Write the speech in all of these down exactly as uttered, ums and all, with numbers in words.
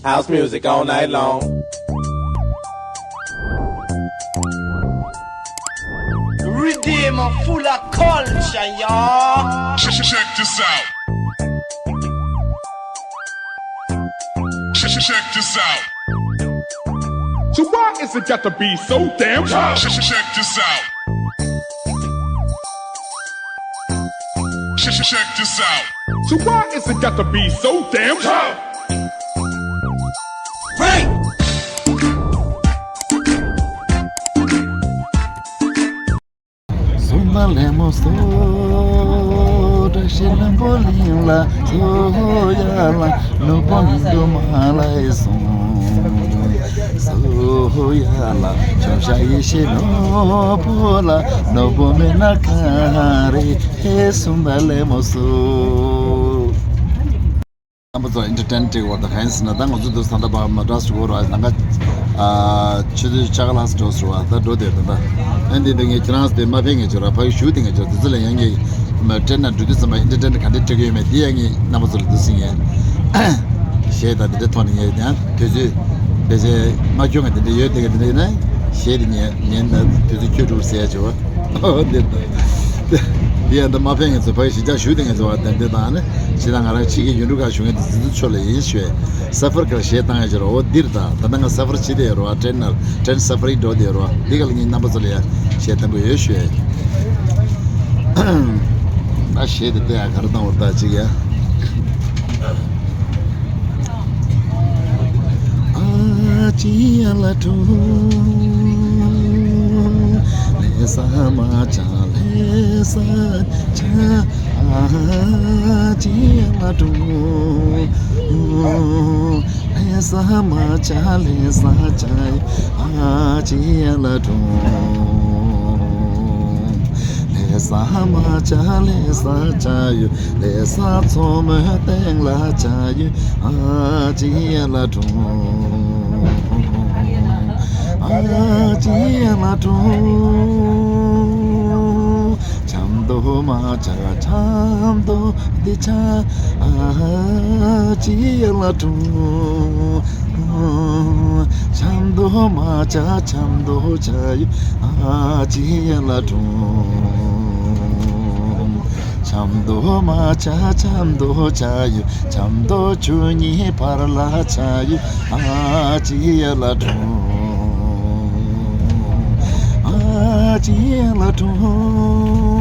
House music all night long. Redeem full of culture, y'all. Check, check this out. Check, check this out. So why is it got to be so damn tough? Check, check this out. Check, check, check this out. So why is it got to be so damn tough? Break! སུམ་པ་ལེ་མོ་སོ། བཀྲ་ཤིས་ལྷུན་པོ་གླིང་ལ་སོ་ཡ་ལ། ནོར་བུ་མིང་དུ་མ་ལ་ཡི་སོང་། སོ་ཡ་ལ། ཆོམ་ཤ་ཡེ་ཤེས་ནོར་བུ་ལ། ནོར་བུ་མེད་ན་ག་རེ་ཧེ། སུམ་པ་ལེ་མོ་སོ། རྣམ་པ་ཚོ་ཨེན་ཊར་ཊེན་སྒྲིག་བར་དུ་གང་ཡིན་ཟེར་ན། ད་ང་ཚོ་འདུག་ས་ད་ལྟ་བར་མ་ཌ་རཱས་འགྲོ་ར། ནང་ཀ་ཨ་ཆུ་ཚོད་ཆ་ག་ལྷག་འགྲོ་ཟེར་བ། ད་འགྲོ་བསྡད་འདུག་ད་ཨ་འདི་འདི་ངས་ཁྱེད་རང་དེ་མ་ཕེབས་ངེས་བྱོས་ར། ཕ་གི་བཞུགས་དེ་ངེས་བྱོས། དེ་ཚོ་ལ་ཡང་ངས་མ་ཊེན་ན་འགྲོ་དུས་ཙམ་པ་ཨེན་ཊར་ཊེན་ག་འདྲས་སྤྲད་ཀྱི་ཡོད་མེད་དེ་ཡང་ངས་རྣམ་པ་ཚོ་ལ་འདུག་སེ་ངས་གཞས་དང་དེ་འདྲའི་ཐོག་ནས་ངས་ཡང་དུས་ཚོད་བེད་སྤྱད་མ་ཁྱོད་ང་དེ་འདྲ་ཡོད་དེ་ངས་དེ་འདྲ་ཡིན་ན་གཞས་དེ་ངས་ཉན་ན་དུས་ཚོད་ཁྱོད་འགྲུབ་ཟེར་ཡ་བྱོས། འདི་འདི་ཡང་འདི་མ་ཕན་ངེས་ཚོ་ཕ་གི་གཞིས་ཆགས་བཞུགས་དེ་ངེས་ཚོ་བ་དན་དེ་དང་ནི་ཕྱི་ལ་ང་རང་ཕྱི་རྒྱལ་ཡུལ་གྲུ་ཁག་བཞུགས་མཁན་དེ་འཛིན་ཚུལ་ཆོ་ལ་ཡིན་ཞུས། ས་ཕར་གར་གཞས་བཏང་ཡ་ཅི་རོ། འོ་འདིར་ད་ད་ལྟ་ང་ས་ཕར་ཕྱི་དེ་རོ། ཊེན་ནར་ཊེན་ས་ཕར་འགྲོ་དེ་རོ། འདི་ག་ལ་ངའི་རྣམ་པ་ཚོ་ལ་ཡ་གཞས་བཏང་གི་ཡོད་ཞུས། ད་གཞས་དེ་ལྟ་ཡ་ག་རེ་བཏང་བར་ད་ཅིག་ཡ། ཨ་ཅི་ཡ་ལ་ཀྲུང་། ལེ་ས་མ་ཅ་ལེ་ས་ཅ། ཨ་ཅི་ཡ་ལ་ཀྲུང་། ལེ་ས་མ་ཅ་ལེ་ས་ཅ། ཨ་ཅི་ཡ་ལ་ཀྲུང་། ལེ་ས་མ་ཅ་ལེ་ས་ཅ་ཡོད། ལེ་ས་མཚོ་མོའི་སྟེང་ལ་ཅ་ཡོད། ཨ་ཅི་ཡ་ལ་ཀྲུང་། ཨ་ཅི་ཡ་ལ་ཀྲུང་། ཆབ་མདོ་མ་ཅ་ཆབ་མདོ་འདི་ཅ། ཨ་ཅི་ཡ་ལ་ཀྲུང་། ཆབ་མདོ་མ་ཅ་ཆབ་མདོ་ཅ་ཡོད། ཨ་ཅི་ཡ་ལ་ཀྲུང་། ཆབ་མདོ་མ་ཅ་ཆབ་མདོ་ཅ་ཡོད། ཆབ་མདོ་ཆུ་གཉིས་བར་ལ་ཅ་ཡོད། ཨ་ཅི་ཡ་ལ་ཀྲུང་། ཨ་ཅི་ཡ་ལ་ཀྲུང་།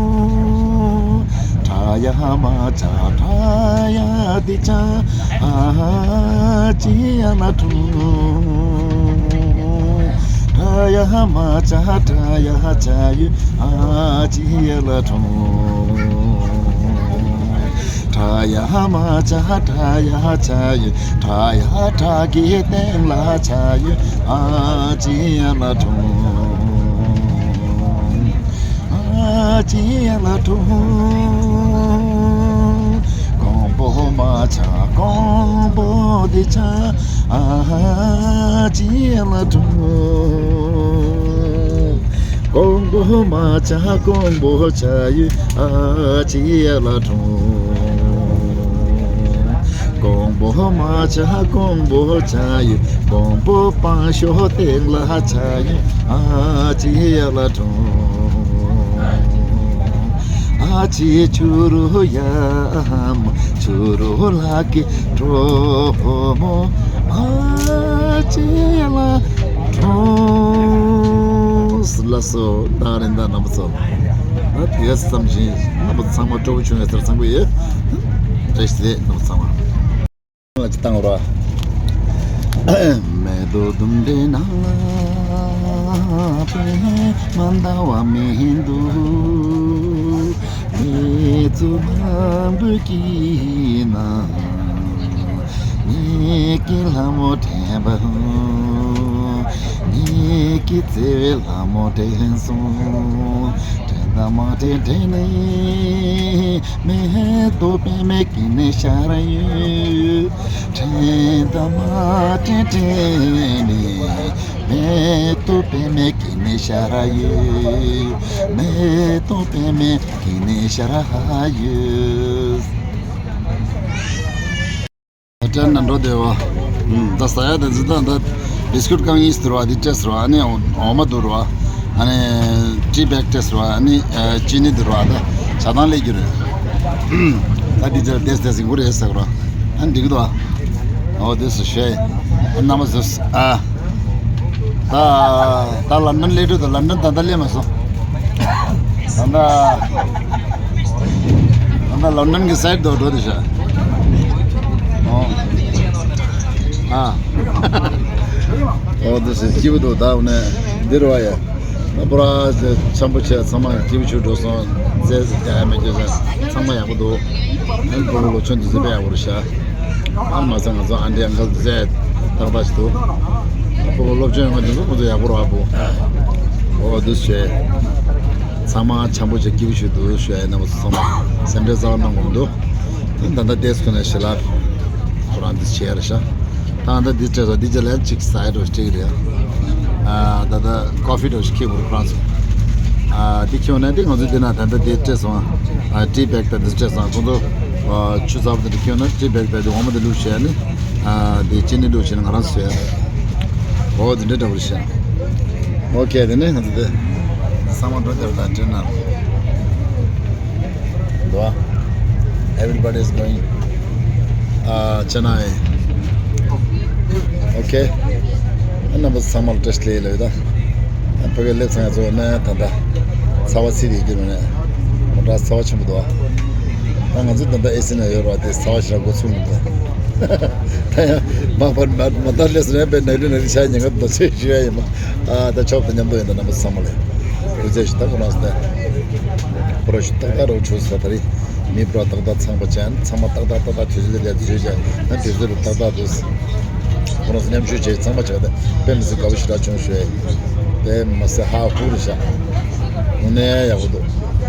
ཁྲ་ཡ་མ་ཅ་ཁྲ་ཡ་འདི་ཅ། ཨ་ཅི་ཡ་ལ་ཀྲུང་། ཁྲ་ཡ་མ་ཅ་ཁྲ་ཡ་ཅ་ཡོད། ཨ་ཅི་ཡ་ལ་ཀྲུང་། ཁྲ་ཡ་མ་ཅ་ཁྲ་ཡ་ཅ་ཡོད། ཁྲ་ཡ་ཁྲ་གི་སྟེང་ལ་ཅ་ཡོད། ཨ་ཅི་ཡ་ལ་ཀྲུང་། ཨ་ཅི་ཡ་ལ་ཀྲུང་། ཀོང་པོ་མ་ཅ་ཀོང་པོ་འདི་ཅ། ཨ་ཅི་ཡ་ལ་ཀྲུང་། ཀོང་པོ་མ་ཅ་ཀོང་པོ་ཅ་ཡོད། ཨ་ཅི་ཡ་ལ་ཀྲུང་། ཀོང་པོ་མ་ཅ་ཀོང་པོ་ཅ་ཡོད། ཀོང་པོ་སྤང་ཤོག་སྟེང་ལ་ཅ་ཡོད། ཨ་ཅི་ཡ་ལ་ཀྲུང་། ཨ་ཅི་ཆུ་རུ་ཡ་མོ། ཆུ་རུ་ལ་ཀི་གྲོ་མོ། ཨ་ཅི་ཡ་ལ་ཀྲུང་། ལགས་སོ། ད་རེས་ད་རྣམ་པ་ཚོ། ད་དེ་ཙམ་བཞིན་རྣམ་པ་ཚང་མ་སྤྲོ་པོ་བྱུང་ཡོད་ཟེར་བསམ་གི་ཡོད། བཀྲ་ཤིས་བདེ་ལེགས་རྣམ་པ་ཚང་མ། ལ་ཅི་བཏང་རོགས། མེ་ཏོག་ལྡུམ་རའི་ནང་ལ་པདྨ་ཟླ་བ་མི་འདུག་མེ་ཏོག་མང་པོ་ཀྱི་ནང་། ངེད་ཀྱི་ལྷ་མོ་དྲན་པ། ངེད་ཀྱི་བརྩེ་བའི་ལྷ་མོ་དྲན་སོང་། དྲན་དང་མ་དྲན་དྲན་ནས་མེ་ཏོག་པདྨའི་དཀྱིལ་ནས་ཤར་ཡོད། དྲན་དང་མ་དྲན་དྲན་ནས་མེ་ཏོག་པདྨའི་དཀྱིལ་ནས་ཤར་ཡོད། མེ་ཏོག་པདྨའི་དཀྱིལ་ནས་ཤར་ཡོད། ཧོ་ཊེལ་ནང་འགྲོ་བསྡད་པ། ད་ཟ་ཡ་དེ་ཚོ་ད་ད་བི་སི་ཀུད་རྐང་གཉིས་འདུག་ར། འདི་སྤྲད་སོང་ར། ཨ་ནི་འོ་མ་འདུག་ར། ཨ་ནི་ཏི་བེག་སྤྲད་སོང་ར། ཨ་ནི་ཅི་ནི་འདུག་ར། ད་ཇ་དང་ལས་རྒྱུ་རེད། ད་འདི་ཚོ་ཏེས་ཏེས་ཡིན་གོ་རེད་ཟེར་གོ་ར། ཨ་ནི་འགྲིག་གི་འདུག་ཨ། འོ་དེ་སུ་ཤེས། ཨ་རྣམ་པ་ཚོ་ཨ། ད་ད་ལན་ཌན་སླེབས་འགྲོ། ད་ལན་ཌན་ད་ལྟ་སླེབས་མ་སོང་། ད་ལྟ་ད་ལྟ་ལན་ཌན་གྱི་སའིཌ་དུ་འགྲོ་དེ་ཤ། ཨོ། ཨ། ཨོ་དེ་སུ་སྐྱིད་པོ་འདུག་ད་འོ་ནས་འདིར་བ་ཡ། ཨ་པུ་ར་འཆམ་པོ་བྱས། ཚང་མ་སྐྱིད་པོ་བྱུང་འགྲོ་སོང་། རྫས་རྒྱག་ཡ་མེད་རྒྱུ་ཟེར། ཚང་མ་ཡག་པོ་འདུག་ཨ་ནི་བུ་མོ་ལོ་ཆུང་འདི་ཚོ་དཔེ་ཡག་པོ་རེད་ཤག་ཨ་མ་ཚང་ང་ཚོ་ཨན་ཊི་ཨང་ཀལ་རྫས་ཏག་ཏག་ཞིག་འདུག་ཨ་བུ་མོ་སློབ་སྦྱོང་ཡོང་བ་འདི་ཚོ་ཁོ་ཚོ་ཡག་པོ་རེད་བ་བུ། ཨོ་འདུག་ཞེས། ཚང་མ་འཆམ་པོ་བྱས་སྐྱིད་པོ་ཞིག་འདུག་ཞུ་ཡ་ཡིན། རྣམ་པ་ཚོ་ཚང་མ་སེམས་ཁྲལ་རྩ་བ་གནང་དགོས་མི་འདུག་ད་ལྟ་ཏེས་ཁོ་ནས་ཞལ་ལག་ཁོ་རང་འདི་བྱས་རེད་ཤག་ད་ལྟ་འདི་སྤྲད་སོང་། འདི་རྗེས་ལ་གཅིག་ཟ་ཡ་འགྲོ་སྤྲད་ཀྱི་རེད། ཨ་ད་ལྟ་ཀོ་ཧྥི་འགྲོ་ཞིག་ཁྱེར་དགོས་རེད་ཁོ་རང་ཚོ། ཨ་འདི་ཁྱེར་ཡོང་ན་འདི་ང་ཚོ་འདི་ན་ད་ལྟ་འདི་སྤྲད་སོང་། ཨ་ཏི་བེག་ད་འདི་སྤྲད་སོང་། ཁོང་ཚོ་ཨ་ཆུ་ཚ་པོ་འདི་ཁྱེར་ཡོང་ན་ཏི་བེག་ད་འདི་འོ་མ་འདི་བླུགས་བྱས་ནི། ཨ་འདི་ཅི་ནི་བླུགས་བྱས་ནི་ང་རང་ཚོ་ཟ་ཡ་རེད། འོ་འདི་འདྲ་འདྲ་པོ་རེད་ཤག་ཨོ་ཁེ། དེ་ནས་ང་ཚོ་དེ་ཚང་མ་འགྲོ་དེར་ད་འདྲེ་ན། འདུག་ཨ། Everybody is going, uh, Chennai. Okay. རྣམ་པ་ཚང་མ་ལ་བཀྲ་ཤིས་བདེ་ལེགས་ལབ་ཡོད་ད། ཕ་གིར་སླེབས་ཚར། ང་ཚོ་ནས་ད་ལྟ་ཚ་བ་ཚིག་རེད་ཀྱི་མིན་ནས། མོ་ཊ་ཚ་བ་ཆེན་པོ་འདུག་ཨ། ད་ང་ཚོ་ད་ལྟ་ཨེ་སི་ནང་ཡོད་རེད་བ། དེ་ཚ་བ་ཞེ་དྲག་འགོ་ཚུགས་མི་འདུག་ད་ཡང་མ་པར་མ་མ་ད་སླེབས་སོང་ཡང་དཔེ་ནག་རི་ནག་རི་ཆགས། ཉེན་ཁ་འདུག་ཚོད་ཞུ་ཡ་ཡིན་པ། ཨ་ད་ཆོག་ད་མཉམ་དུ་ཡིན་ད་རྣམ་པ་ཚང་མ་ལ་སྐུ་ཚེ་ཞིག་ད་ཁོ་རང་སྟེ། ཁོ་རང་ཞིག་ཏག་ཏག་རོགས་ཆུ་ས་ད་རེད། མི་པུ་ར་ཏག་ཏག་ཚང་པ་ཅན་ཚང་མ་ཏག་ཏག་ཏག་ཏག་དུས་ཚོད་ལ་ལས་བཟོས་ཅན་ན་དུས་ཚོད་ལ་ཏག་ཏག་འདུག་ཁོ་རང་ཚོ་མཉམ་ཞུགས་བྱས་ཚང་མ་བྱས་ཏེ་དཔེ་མི་སྲིད་དགའ་པོ་ཞེ་དྲག་བྱུང་ཞུ་ཡ་ཡིན། དཔེ་མ་སྲིད་ཧ་ཧུ་རེད་ཤག་དངོས་གནས་ཡག་པོ་འདུག་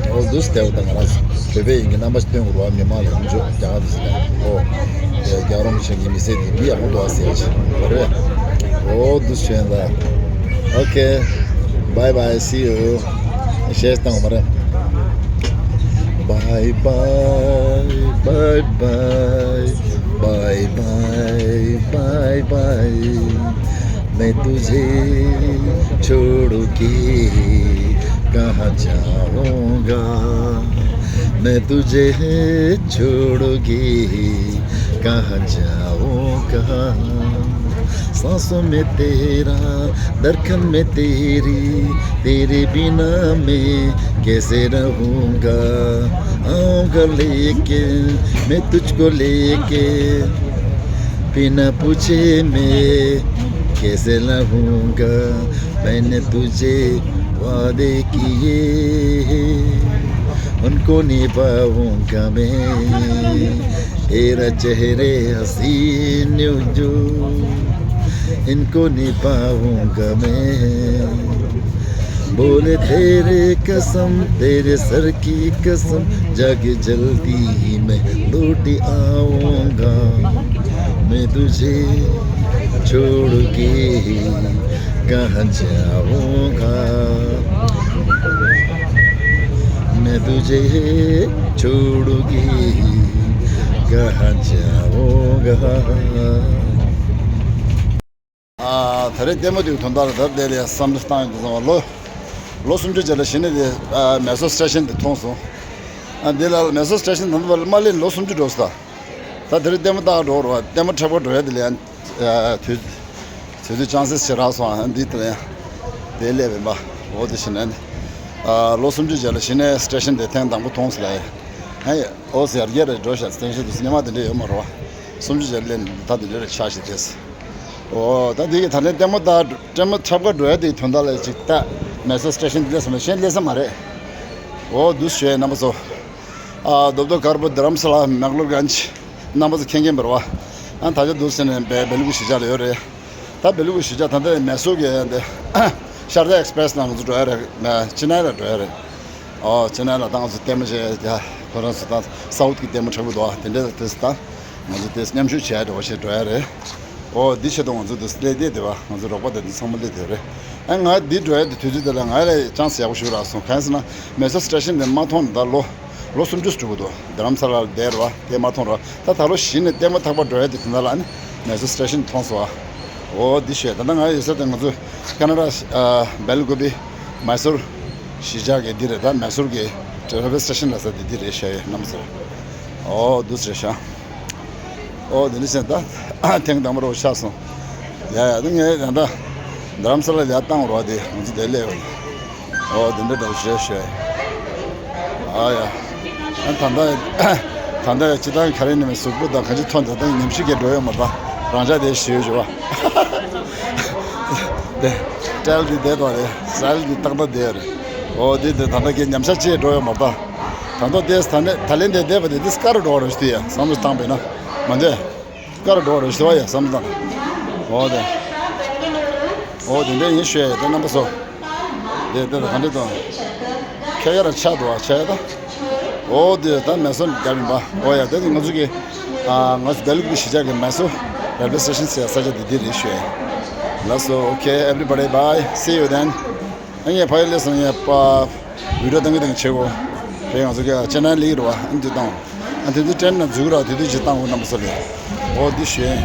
འོ་འདུག་སེ་བསྡད་པ་དང་ང་རང་ཚོ་བོད་པའི་ཡིན་གྱི་རྣམ་པ་ཞིག་སྟོན་དགོས་རེད་བ། མི་མང་ལ་ཡོང་ཆོག་རྒྱ་གར་དུ་ཟེར་ན། ཨོ། རྒྱལ་བ་རིན་པོ་ཆེ་གི་མི་ཚེ་འདི་མི་ཡག་པོ་འདུག་ཨ་ཟེར་ཡ་ཅིག་རེད། འོ་འདུག་སེ་བྱས་ད། Okay. Bye bye. See you. ཞེས་བཏང་བ་རེད། Bye bye, bye bye, bye bye, bye bye. मैं तुझे छोड़ के कहाँ जाऊंगा? मैं तुझे छोड़ के कहाँ जाऊंगा? सांसों में तेरा, धड़कन में तेरी, तेरे बिना मैं कैसे रहूंगा? आऊंगा लेके मैं तुझको लेके, बिना पूछे मैं कैसे रहूंगा? मैंने तुझे वादे किए हैं, उनको निभाऊंगा मैं। तेरा चेहरे हसीन जो, इनको निभाऊंगा मैं। बोले तेरे कसम, तेरे सर की कसम, जाके जल्दी ही मैं लौट आऊंगा। मैं तुझे छोड़ के कहाँ जाऊंगा? मैं तुझे छोड़ के कहाँ जाऊंगा? ཨ། ད་རེས་ལྟད་མོ་དེའི་དོན་དག་ལ་ད་དེ་ལས་བསམ་བློ་བཏང་ཡོང་དུས་ཙམ་པ་ལོ། ལོ་སུམ་ཅུ་རྗེས་ལ་གཞི་ནས་དེ་ཨ་མེ་སོ་སི་ཊེ་ཤན་དེ་མཐོང་སོང་། ཨ་འདི་ལ་མེ་སོ་སི་ཊེ་ཤན་དང་པོ་མ་སླེབས་ལོ་སུམ་ཅུ་འགྲོ་སོང་། ད་དེ་རིང་ལྟད་མོ་ལྟ་ག་འགྲོ་རོགས། ལྟད་མོ་འཁྲབ་ག་འགྲོ་ཡ་དེ་ལ་ཡང་ཨ་དུས་དུས་ཚོད་ཅང་སེ་ཞེ་དྲག་སོང་། ཨ་འདི་དེ་ལ་ཡང་དེ་སླེབས་པས་མ། འོ་དེ་བཞིན་ཨ་ནི་ཨ་ལོ་སུམ་ཅུ་རྗེས་ལ་གཞི་ནས་སི་ཊེ་ཤན་དེ་ཐེངས་དང་པོ་མཐོང་སོང་ལ་ཡ། ཨ་ཡ། འོ་ཟེར་ཡར་རྒྱས་རེ་འགྲོ་ཤག་སྟེང་ཤེད་དུ་སི་ནེ་མ་དེ་འདྲ་ཡོད་མ་རེད་བ། སུམ་ཅུ་ཅར་ལེན་ད་དེ་འདྲ་རེ་ཆགས་ཤིག་རེད། འོ་ད་དེ་གི་ད་ནས་ལྟད་མོ་ད་ལྟད་མོ་འཁྲབ་ག་འགྲོ་ཡ་དེ་གི་དོན་དག་ལ་ཅིག་ད་མེ་སོ་སི་ཊེ་ཤན་དེ་ལས་སམ་ལ་གཞན་ལས་ས་མ་རེད། འོ་འདུག་ཞུ་ཡ་རྣམ་པ་ཚོ། ཨ་རྡོབ་རྡོ་དཀར་པོ་རྡ་རམ་ས་ལ་མེག་ལོར་གྷན་ཇི་རྣམ་པ་ཚོ་མཁྱེན་མཁྱེན་པ་རེད་བ། ཨ་ད་ཆ་འདུག་ཟེར་ནས་བེ་བེ་ལུ་གུ་གཞིས་ཆགས་ལ་ཡོད་རེད། ད་བེ་ལུ་གུ་གཞིས་ཆགས་ད་ལྟ་མེ་སོར་གི་འདི་ཤར་དྷ་ཨེག་སི་པི་རེ་སི་ནང་ང་ཚོ་འགྲོ་ཡ་རེད། ཅི་ནའི་ལ་འགྲོ་ཡ་རེད། ཨོ་ཅི་ནའི་ལ་ད་ང་ཚོ་ལྟད་མོ་བྱས་ཡ་ཁོ་རང་ཚོ་ད་སའུ་ཐི་གི་ལྟད་མོ་འཁྲབ་གི་འདུག་ཨ། དེ་འདྲ་དེ་ད་ང་ཚོ་དེ་མཉམ་ཞུགས་བྱས་ཡ་འདྲ་བོ་ཞིག་འགྲོ་ཡ་རེད། ཨོ་འདི་ཆེད་དུ་ང་ཚོ་དེ་སླེབས་བསྡད་དེ་བ་ང་ཚོ་རོགས་པ་དེ་འདི་ཚང་མ་སླེབས་བསྡད་རེད། ཨ་ང་འདི་འགྲོ་ཡ་དེ་དུས་ཚོད་དེ་ལ་ང་ལ་ཅང་སི་ཡག་པོ་ཞིག་རག་སོང་། གང་ཡིན་ཟེར་ན་མེ་སོར་སི་ཊེ་ཤན་དེ་མ་མཐོང་ནས་ད་ལོ་ལོ་སུམ་ཅུ་འགྲོ་གི་འདུག་རྡ་རམ་ས་ལ་ལ་བསྡད་རེད་བ། དེ་མ་མཐོང་ར། ད་ད་ལོ་གཞི་ནས་ལྟད་མོ་འཁྲབ་ག་འགྲོ་ཡ་དེ་དེ་འདྲ་ལ་ཨ་ནི་ མེ་སོར་སི་ཊེ་ཤན་མཐོང་སོང་ཨ། འོ་འདི་ཤོད། ད་ལྟ་ང་ཡོད་ས་དེ་ང་ཚོ་ཀ་ན་ཌ་ཨ་སྦེལ་ཀོབ་མེ་སོར་གཞིས་ཆགས་ཀྱི་འདི་རེད། ད་མེ་སོར་གྱི་རེལ་ཝེ་སི་ཊེ་ཤན་ལ་ས་དེ་འདི་རེད་ཤག་ཡ་རྣམ་པ་ཚོ། འོ་འདུག་སེ་རེད་ཤག་འོ་དེ་འདྲ་བྱས་ད་ཐེངས་དང་པོ་རོ་ཆགས་སོང་། ཡ་ཡ་ད་ངས་ད་ལྟ་རྡ་རམ་ས་ལ་ལ་ཡ་བཏང་རོགས་དེ་ང་ཚོ་དེ་སླེབས་ཡོད། ཨོ་དེ་འདྲ་འདྲ་བོ་བྱས་ཤོད། ཨ་ཡ། ཨ་ད་ལྟ་ད་ལྟ་སྤྱི་བཏང་ག་རེ་ནས་མེད་གཟུགས་པོ་དང་གང་ཅི་ཐོན་ད་ལྟ་ཉམས་ཞིབ་གས་འགྲོ་ཡོད་མ་རེད་པ། རང་ཅག་དེ་ཞུས་ཞུ་བ། དེ་སྤྲེལ་དེ་བསྡད་དོ་རེད། སལ་དེ་ཏག་ཏག་བསྡད་རེད། ཨོ་དེ་དེ་ད་ལྟ་གས་ཉམས་ཞིབ་བྱས་འགྲོ་ཡོད་མ་རེད་པ། ད་ལྟ་དེ་ད་ནས་ད་ལན་དེ་བསྡད་པ་དེ་དེ་སྐར་འགྲོ་བ་རེད་ཞུ་དེ་ཡ་བསམ་བློ་བཏང་པས་ན་མ་འདོད། དཀར་འགྲོ་རེ་ཞུ་བ་ཡ་བསམ་དང་། འོ་དེ། འོ་དེ་འདྲ་ཡིན་ཞུ་ཡ་དེ་རྣམ་པ་ཚོ། དེ་དེ་དང་ག་འདྲ་དང་། ཁྱེད་ཀ་ར་ཆགས་འདུག་བ་ཆགས་ཡ་ད། འོ་དེ་ད་མེ་སོར་རྒྱབ་ཡིན་པ། འོ་ཡ་དེ་ང་ཚོ་གི། ཨ་ང་ཚོ་བདེ་ལུགས་ཀྱི་གཞིས་ཆགས་ཀྱི་མེ་སོར་རེལ་ཝེ་སི་ཊེ་ཤན་ཟེར་ཡ་ས་ཆ་དེ་འདི་རེད་ཞུ་ཡ། ལགས་སོ། Okay, everybody, bye, see you then. ཨ་ངས་ཕ་ཡུལ་སླེབས་སོང་། ངས་པ་བི་ཌི་ཡོ་བཏང་གི་བཏང་གི་བྱེད་གོ། དེ་ང་ཚོ་གི་ཅེ་ནལ་ལིག་རེད་བ། ཨ་འདི་བཏང་། ཨ་དེ་དུས་ཊེན་ན་འཛུགས་ར་དེ་དུས་ཅི་བཏང་གོ་རྣམ་པ་ཚོ་ལས། འོ་འདི་ཞེས།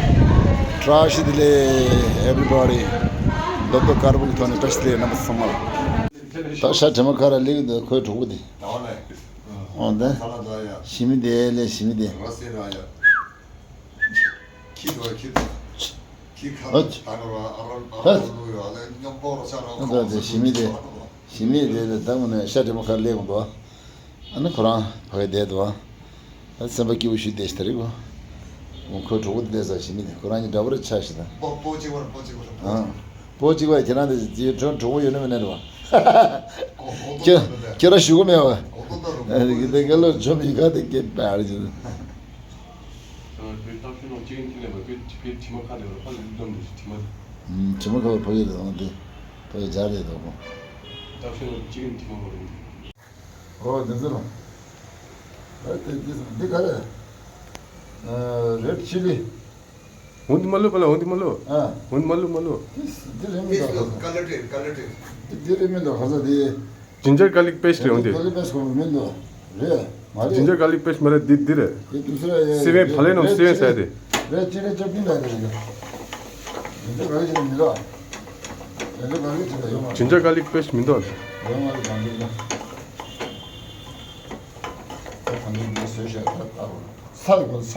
བཀྲ་ཤིས་བདེ་ལེགས་everybody། རྡོབ་རྡོབ་དཀར་པོ་གི་ཐོག་ནས་བཀྲ་ཤིས་བདེ་ལེགས་རྣམ་པ་ཚང་མ་ལ། ད་ཤ་དྲི་མ་ཁ་ར་ལིག་འདི་ཁོའི་གྲོགས་པོ་དེ། འོ་དེ། ཞི་མི་བདེ་ལེགས་ཞི་མི་བདེ། ཁྱི་འདུག་ཁྱི་འདུག་ཁྱི་ཁ་ཨ་ལ་ད་ནོར་བ་ཨ་རོ་ཨ་རོ་ལུ་ཡོད་ཨ་ལ་སྙོམས་པོ་རོ་ཤ་རོ་ཨ་ཁོང་ད་ཚོ་ཞི་མི་དེ། ཞི་མི་དེ་ལ་ད་ངོ་ནས་ཤ་དྲི་མ་ཁར་སླེབས་འདུག་ཨ་ནི་ཁོ་རང་ཕ་གི་བསྡད་འདུག་ཨ་སེམས་པ་སྐྱིད་པོ་ཞུ་བསྡད་ཤི་ད་རེད་གོ། ཁོའི་གྲོགས་པོ་དེ་བསྡད་ས་ཞི་མི་དེ་ཁོ་རང་གཉིས་འདྲ་པོ་རེད་ཆགས་ཤི་ད། པོ་པོ་གཅིག་པར་པོ་གཅིག་པར་པོ། ཨ་པོ་གཅིག་པར་ཁྱེད་རང་དེ་དེ་གྲོགས་གྲོགས་པོ་ཡོད་ན་མེད་ན་རེད་བ། ཁྱེད་ཁྱེད་རང་ཞུ་གི་མེད་བ། དེ་ག་ལ་ཇོ་མི་ག་དེ་སྐད་པ་རེད་ཅི། ད་བོད་ཏོག་ཤི་ནོ་ཅིག་ཡིན་ཐིག་ལེ་བོད་བོད་དྲི་མ་ཁ་ལེ་བ་ཕ་ལུག་དམ་དུ་དྲི་མ། དྲི་མ་ཁ་བ་ཕ་ཡི་རེད་འོང་དེ་ཕ་ཡི་སྦྱར་རེད་དོ། ཏོག་ཤི་ནོ་ཅིག་ཡིན་ཐིག་ལེ་བོ་རེད། ཨོ་དེ་ཚོ་ལ། ཨ་དེ་དེ་འདི་ག་རེད། རེད་ཆི་ལི། འོན་ཏེ་མ་ལོ་པ་ལ་འོན་ཏེ་མ་ལོ། ཨ། འོན་ཏེ་མ་ལོ་མ་ལོ། དེ་རེད་མི་འདུག Color it, color it. དེ་རེད་མི་འདུག་ག་ས་དེ། ཇིན་ཇར་གར་ལིག་པེ་སི་ཊི་རེད་འོན་ཏེ། གར་ལིག་པེ་སི་ཊི་ཁོ་མི་འདུག་རེད། མ་རེད། ཇིན་ཇར་གར་ལིག་པེ་སི་ཊི་མ་རེད་འདི་འདི་རེད། དེ་དུས་སུ་རེད། སི་ཝེན་བ་ལེ་ནོ་སི་ཝེན་ཟེར་ཏེ། རེད་ཅི་རེད་ཅོ་པིང་ལ་རེད། ཇིན་ཇར་གར་ལིག་ཅི་མི་འདུག་ཇིན་ཇར་གར་ལིག་ཅི་ད་ཡོད་མ་རེད། ཇིན་ཇར་གར་ལིག་པེ་སི་ཊི་མི་འདུག་ཡོད་མ་རེད་གང་འདུག་ན། ད་གང་འདུག་འདི་བཟོས་ཤག་ད་ལྟ་བུ་ས་རེད་གོ་ས།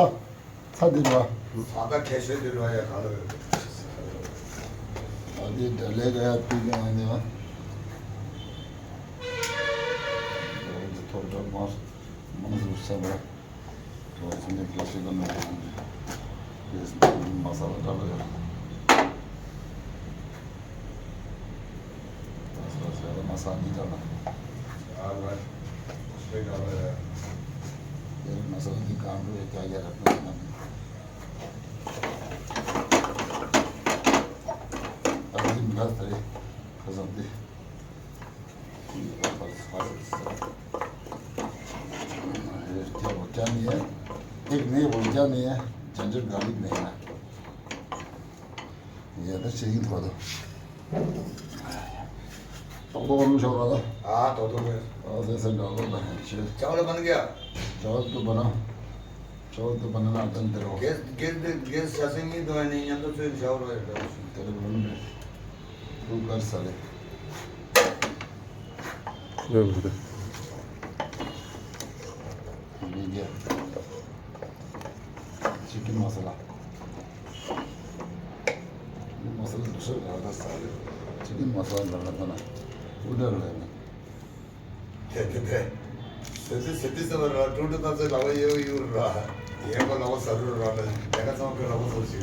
ཚ་འདི་ར། ས་ད་ཁྱད་ཆོས་འདི་ར་ཡ་ག་ལ་ཡོད། ཨ་འདི་འདྲ་ལས་ཀ་ཡ་དུས་ཀྱང་ཨ་ནི་བ། འདི་ཐོག་འདྲ་མ་མང་སུ་ས་བ། ཐོག་ཚུན་ནས་ཁྱད་ཆོས་ཀ་མེད་པ་འདི། དེ་མ་ས་བ་འདྲ་ལ་ཡོད། एक नहीं बोल क्या नहीं है, झंझट गाली नहीं है। ये तो चाहिए थोड़ा। तो तो हम छोड़ रहा था। हाँ, तो तो मैं। और जैसे डालो ना, अच्छे। चावल बन गया? चावल तो बना। चावल तो बनाना आता नहीं तेरे को। गैस, गैस दे, गैस चासेंगे तो है नहीं, यहाँ तो फिर चावल है। तेरे को नहीं। तू कर साले। 네, 그래. ये क्या? चिकन मसाला। ये मसाला दूसरा डालता सारे। चिकन मसाला डालता ना। उधर लेना। दे, दे, दे। सेती, सेती से बन रहा, टूट ना से लावा ये, ये उड़ रहा। ये को लावा जरूर रहा, देखा था फिर लावा सोची।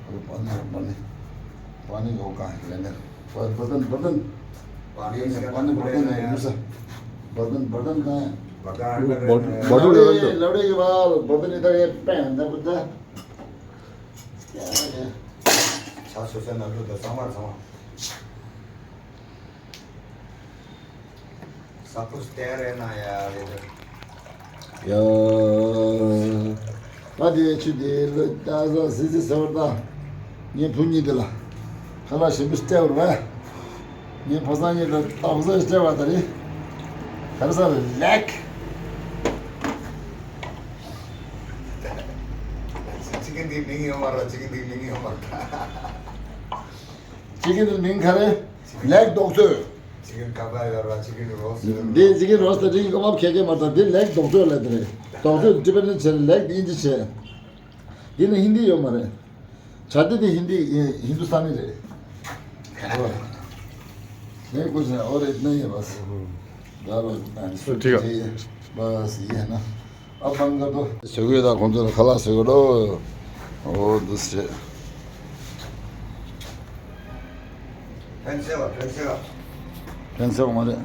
अरे पानी, पानी, पानी को कहाँ है? लेने। बर्तन, बर्तन। पानी, पानी, बर्तन है, यूं से। बर्तन, बर्तन कहाँ है? बर्तन, बर्तन, बर्तन लड़े, लड़े के बाद बर्तन इधर ये पहन दे, बुद्धा। क्या है? छह सौ से नब्बे दस हमारे समा। सब कुछ तैयार है ना यार इधर। ཡ། ད་དེ་ཆུ་དེ་ལོ་ད་ཟ་སི་སི་ཟེར་བ་ད། ངའི་བུ་གཉིས་དེ་ལ། ཁ་ལག་ཞིམ་པོ་སྟེར་བར་བས། ངའི་ཕོ་བཟང་གཉིས་དང་ཏོག་ཙམ་སྤྲད་པ་དེ་རེད། ག་རེ་ཟེར་ལེག chicken དེ་མིང་ཡོད་མ་རེད། chicken དེ་མིང་ཡོད་མ་རེད། chicken དེ་མིང་ག་རེ། ལེག་རྡོག་བཙོས། chicken ཀ་པ་ཡོད་ར། chicken roast ཡོད་ར། འདི་chicken roast དེ་རིང་ཀ་བབ་ཁྱད་མཁན་མ་རེད། འདི་ལེག་རྡོག་བཙོས་ལབ་དེ་རེད། རྡོག་བཙོས་ཏི་བེ་ཊན་བྱས། ལེག་དེ་དབྱིན་ཇི་བྱས། འདི་ནི་ཧིན་དི་ཡོད་མ་རེད། ཇ་ཏི་དེ་ཧིན་དི་ཧིན་དུ་སྟན་ནི་རེད། ཨོ། ངས་ཀུ་ཤེ་ཨོ་རེད་ནི་ཡིན་པ། ད་ལོ་ཨ་ནི་སུ་ཁྲིག་ག་བས་ཡིན་ན། ཨ་པང་ག་དོ། ཟོ་གོས་དང་ཁོང་ཚོ་ལ་ཁ་ལག་ཟོ་གོས་ལོ། ཨོ་འདུ་སེ། ཕན་ཚེ་བ་ཕན་ཚེ་བ། ཕན་ཚེ་བ་མ་རེད།